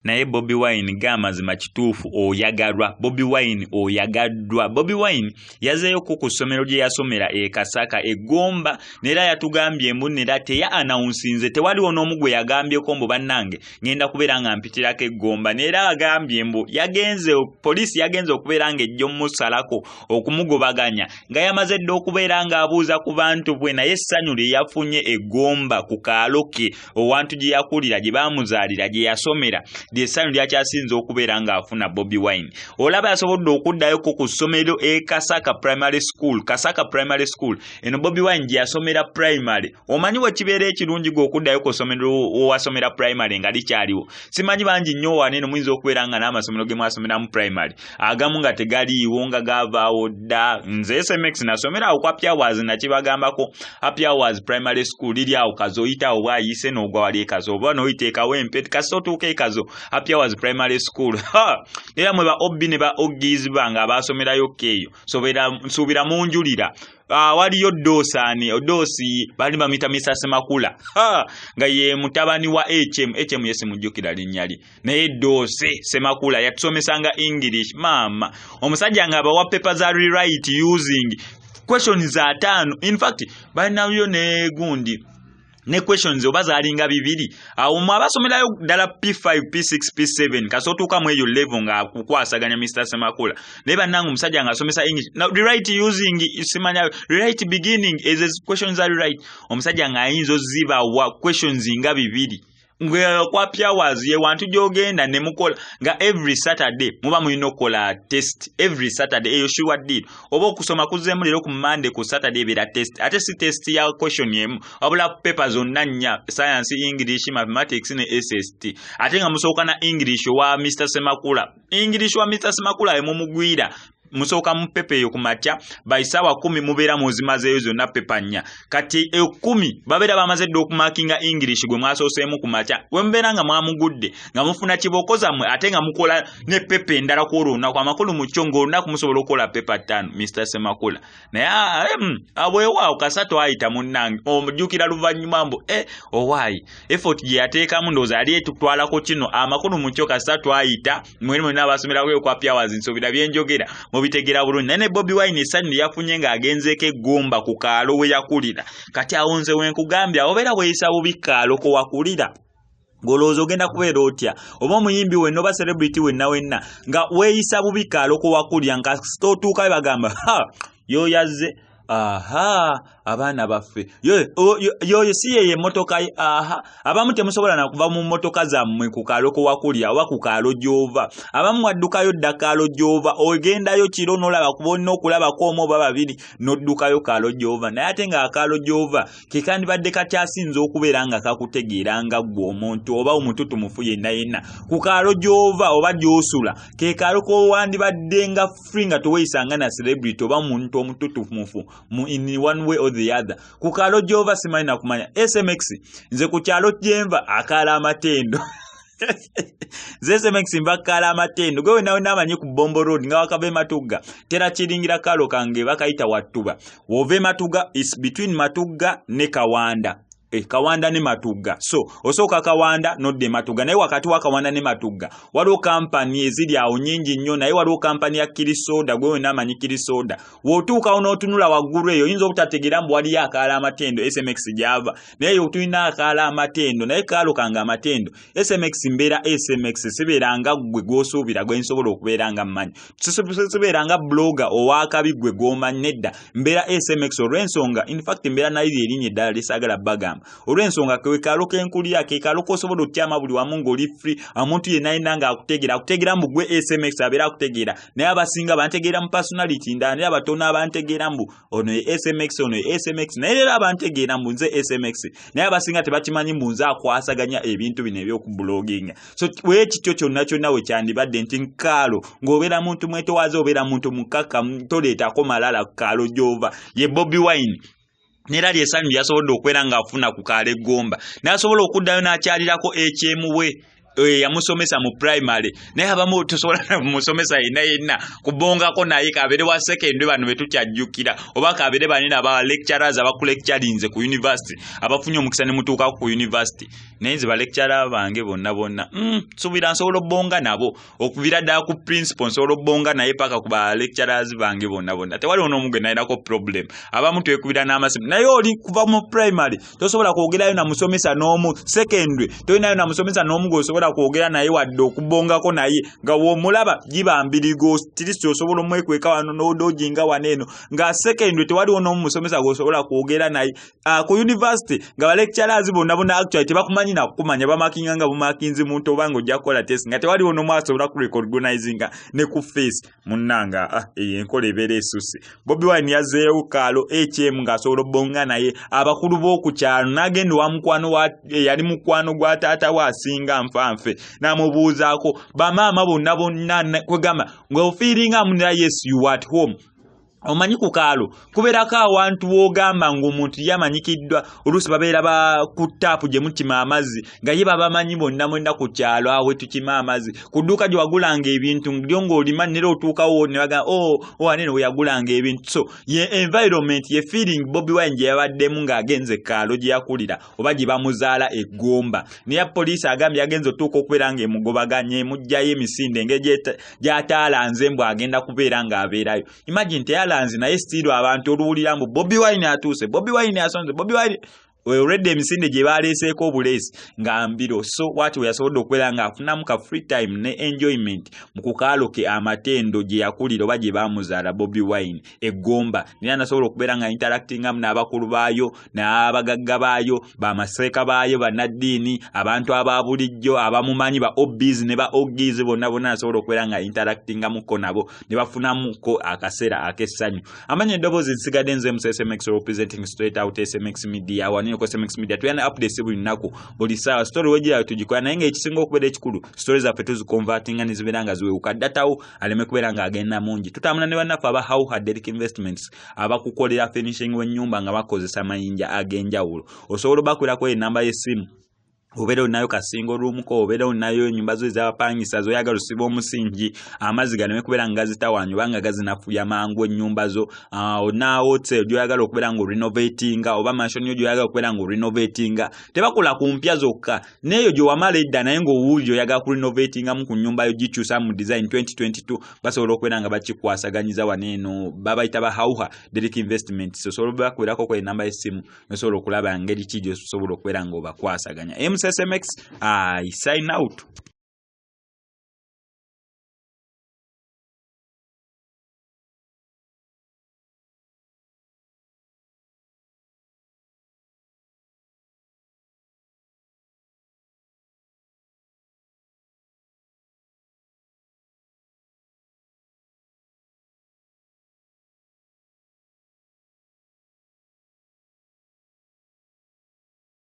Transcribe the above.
Naye Bobi Wine, g'amazima kituufu oyagalwa. Bobi Wine oyagaddwa. Bobi Wine yazeeyoko ku ssomero gye yasomera e Kasaka e Gomba, neera yatugambye mbu nera teya announcinze, tewaliwo n'omu gwe yagambyeko mbu bannange ngenda kubeera nga mpitirako e Gomba. Neera agambye mbu yagenze, poliisi yagenze okubeera ng'ejja omusalako okumugobaganya nga yamaze dda okubeera ng'abuuza ku bantu bwe. Naye essanyu lye yafunye e Gomba ku kaalo ke, owantu gye yakulira, gye baamuzaalira, gye yasomera, lyessanyu lyakyasinze okubeera ng'afuna. Bobi Wine olaba yasobodde okuddayoko ku ssomero e Kasaka Primary School. Kasaka Primary School eno Bobi Wine gye yasomera primary. Omanyi bwe kibeera ekirungi gwe okuddayo ku ssomero wewasomera primary nga likyaliwo? Simanyi bangi nnyo wano eno muyinza okubeera nga n'amasomero ge mwasomeramu primary agamu nga tegaliiwo, nga gavaawo dda. Nze SMX nasomera awo kwa Happy, nakibagambako. Happy Hours Primary School liri awo Kazo, oyita awo bwayise n'ogwa wali ekazo oba n'oyita ekawempe, kasita otuuka ekazo, Happy Hours Primary School. Era mwe ba obbi ne ba oggies bange abaasomerayo eyo, nsuubira munjulira. Waliyo Doosaani, Doosi bali bamuyita Misa Semakula, nga ye mutabani wa HM. HM ye simujjukira linnya lye, naye Doose Semakula yatusomesanga English. Maama, omusajja ng'abawa paper za rewrite using questions 50. In fact balinayo ne gundi ne questions oba zaalinga 2 awo. Mwe abasomerayo ddala P5, P6, P7, kasi otuukamu eyo level nga kukwasaganya Mr Semakula. Naye bannange, omusajja ng'asomesa English now, rewrite using, simanya, rewrite beginning, ezo questions za rewrite, omusajja ng'ayinza ozibawa questions nga 2 nga kwa Happy Hours. Ye wantu gy'ogenda ne mukola nga every Saturday muba mulina okukola test every Saturday. Eyo sure deal. Oba okusoma kuzzeemu leero ku Monday, ku Saturday ebeera test. Ate si test ya question emu, wabula paper zonna nnya: science, English, mathematics ne SST. Ate nga musooka na English owa Mr Semakula. English wa Mr Semakula emumugwira, musooka mu paper eyo ku makya by 10:00, mubeera muzimazeeyo zonna paper nnya. Kati 10 babeera bamaze dda okumarkinga English gwe mwasooseemu ku makya. We mubeera nga mwamugudde nga mufuna kibooko zammwe, ate nga mukola ne paper endala ku olwo olunaku. Amakulu mu kyo ng'olunaku musobola okukola paper 5. Mr Semakula naye bwewaawo kasatu ayita munnange, omujjukira luvannyuma mbu owaayi effort gye yateekamu ndowooza yali etutwalako kino. Amakulu mu kyo kasatu ayita. Mweri mwenna abasomerako kwa Happy Hours, nsuubira byenjogera mubitegeera bulungi. Naye ne Bobi Wine essanyu lye yafunye ng'agenzeeko eggomba ku kaalo we yakulira. Kati awo nze wenkugambye, obeera weeyisa bubi kaalo ko wakulira, ng'olowooza ogenda kubeera otya? Oba omuyimbi wenna oba celebrity wenna wenna nga weeyisa bubi kaalo ko wakulira, nga sitootuukayo bagamba, "Ha, yoyazze, aha, abaana baffe, yoyo si yeyo emmotoka ye." Aha, abamu temusobola nakuva mu mmotoka zammwe ku kaalo ko wakulya oba ku kaalo gy'ova. Abamu waddukayo dda kaalo gy'ova, ogendayo kiro n'olaba kuba olina okulabako omu oba babiri n'oddukayo kaalo gy'ova. Naye ate ng'akaalo gy'ova ke kandibadde kakyasinze okubeera nga kakutegeera nga ggwe omuntu oba omututumufu yenna yenna. Ku kaalo gy'ova oba gy'osula ke kaalo k'owandibadde nga free, nga teweeyisanga na celebrity oba muntu omututumufu mu in one way or the other. Ku kaalo gy'ova simanyi nakumanya. SMX, nze ku kyalo gyenva akaala Amatendo. Nze SMX nva kaala Amatendo. Gwe wenna wenna amanyi ku Bombo Road nga wakava e Matugga, tera kiringira kaalo kange bakayita Wattuba. Wova e Matugga, is between Matugga ne Kawanda, Kawanda ne Matugga. So osooka Kawanda nodda e Matugga, naye wakati wa Kawanda ne Matugga waliwo kampani eziri awo nyingi nnyo, naye waliwo kampani ya Kirisoda. Gwe wenna amanyi Kirisoda, w'otuukawo n'otunula waggulu eyo, oyinza obutategeera mbu waliyo akaala Amatendo SMX gy'ava. Naye eyo tulina akaala Amatendo, naye kaalo kange Amatendo. SMX mbeera SMX, sibeera nga ggwe gw'osuubira gwe nsobola okubeera nga mmanyi, sibeera nga blogger owakabi gwe gw'omanyi, nedda. Mbeera SMX olw'ensonga, in fact mbeera naliri erinnya eddala lisaagala bagamba, olw'ensonga kekaalo kenkulira, kekaalo kosobola otyama buli wamu ng'oli free. Omuntu yenna yenna ng'akutegeera, akutegeera mbu gwe SMX, abeera akutegeera. Naye abasinga bantegeera mu personality ndala, naye abatono abantegeera mbu ono ye SMX, ono ye SMX. Naye leero abantegeera mbu nze SMX, naye abasinga tebakimanyi mbu nze akwasaganya ebintu bino ebyokubloginga. So weekityo kyonna kyonna we kyandibadde nti nkaalo ng'obeera muntu mwetowaze, obeera muntu mukaka, toleetako malala ku kaalo gy'ova. Ye Bobi Wine neera lyesanyu lyasobodde okubeera ng'afuna ku kaalo eggomba, n'asobola okuddayo n'akyalirako ekyemuwe. Yamusomesa mu primary, naye abamu tosobola musomesa yenna yenna kubongako naye, kabeere wa secondary bano betukyajjukira, oba kabeere banene aba lecturers abakulecturinze ku university, abafunye omukisa ne mutuukako ku university. Naye nze ba lecturer bange bonna bonna nsuubira nsobola obbonga nabo, okuvira ddala ku principal nsobola obbonga naye paka ku ba lecturers bange bonna bonna, tewaliwo n'omu gwe nalinako problem. Abamu twekubira n'amasimu, naye oli kuva mu primary tosobola kwogerayo na musomesa n'omu, secondary tolinayo na musomesa n'omu gw'osobola kwogera naye wadde okubongako naye, nga w'omulaba giba mbirigo tirisi, osobola omwekweka wano n'ododginga wano eno. Nga secondary tewaliwo n'omu musomesa gw'osobola kwogera naye. Ku university nga ba lecturers bonna bonna actually tebakumanyi nakukumanya, bamarkinga nga bumarkinzi muntu oba nga ojja kukola test, nga tewaliwo n'omu asobola kurecognizinga ne ku face. Munnanga, eyo enkola ebeera esusse. Bobi Wine yazzeeyo kaalo hm ng'asobola obbonga naye abakulu b'oku kyalo, n'agenda owa mukwano eyali mukwano gwa taata we asinga nfanfe, n'amubuuzaako bamaama bonna bonna, kwegamba ng'ofeelinga munira, yes, you at home. Omanyi ku kaalo kubeerako awantu w'ogamba ng'omuntu ye amanyikiddwa, oluusi babeera ba ku taapu gye mukima amazzi, nga ye babamanyi bonna mwenna ku kyalo, awo tukima amazzi, ku dduuka gye wagulanga ebintu lyo ng'olima nera otuukawo ne bagamba, "Oh, wanene we yagulanga ebintu." So ye environment, ye feeling Bobi Wine gye yabaddemu ng'agenze kaalo gye yakulira oba gye bamuzaala eggomba. Naye poliisi agambye yagenze otuuka okubeera ng'emugobaganya, emuggyayo emisinde engeri gy'ataalanze mbu agenda kubeera ng'abeerayo. Imagine, teyalanze, naye still abantu oluwulira mbu Bobi Wine atuuse, Bobi Wine asonze, Bobi Wine, olwedde emisinde gye baleeseeko obuleesi nga mbiro. So wati we yasobodde okubeera ng'afunamu ka free time ne enjoyment mu kukaalo ke amatendo gye yakulira oba gye baamuzaala Bobi Wine eggomba, naye anasobola okubeera nga interactingamu n'abakulu baayo, n'abagagga baayo, bamaseeka baayo, bannaddiini, abantu aba bulijjo abamumanyi, ba OBs ne ba OGs bonna bonna, asobola okubeera nga interactingamuko nabo ne bafunamuko akaseera ak'essanyu. Amanya eddoboozi nsigadde nze mu SMX, representing straight out SMX Media. Wano ku SMX Media tuyana updates buli lunaku, buli ssaawa. Story wegira tugikola, naye ng'ekisinga okubeera ekikulu, story zaffe tuziconvertinga ne zibeera nga ziwewuka, datawo aleme kubeera ng'agenda mungi. Tutambula ne bannaffe aba Hauha Derrick Investments, abakukolera finishing w'ennyumba nga bakozesa amayinja ag'enjawulo. Osobola obakwirako enamba y'essimu, obeera olinayo kasingo roomko, obeera olinayo ennyumba zo ez'abapangisa zoyagala osiba omusingi, amazzi galeme kubeera nga gazitawaanya oba nga gazinafuya mangu ennyumba zo, olina hotel gy'oyagala okubeera nga orenovatinga, oba mansion yo gy'oyagala okubeera nga orenovatinga. Tebakola ku mpya zokka, n'eyo gye wamala edda naye ng'owulira oyagala kurenovatingamu ku nnyumba yo, gikyusa mu design 2022, basobola okubeera nga bakikwasaganyiza wano eno. Babayita ba Hauha Derrick Investments. Osobola obakwirako ku enamba y'essimu nosobola okulaba ngeri ki gy'osobola okubeera nga obakwasaganya. MSMX, I sign out.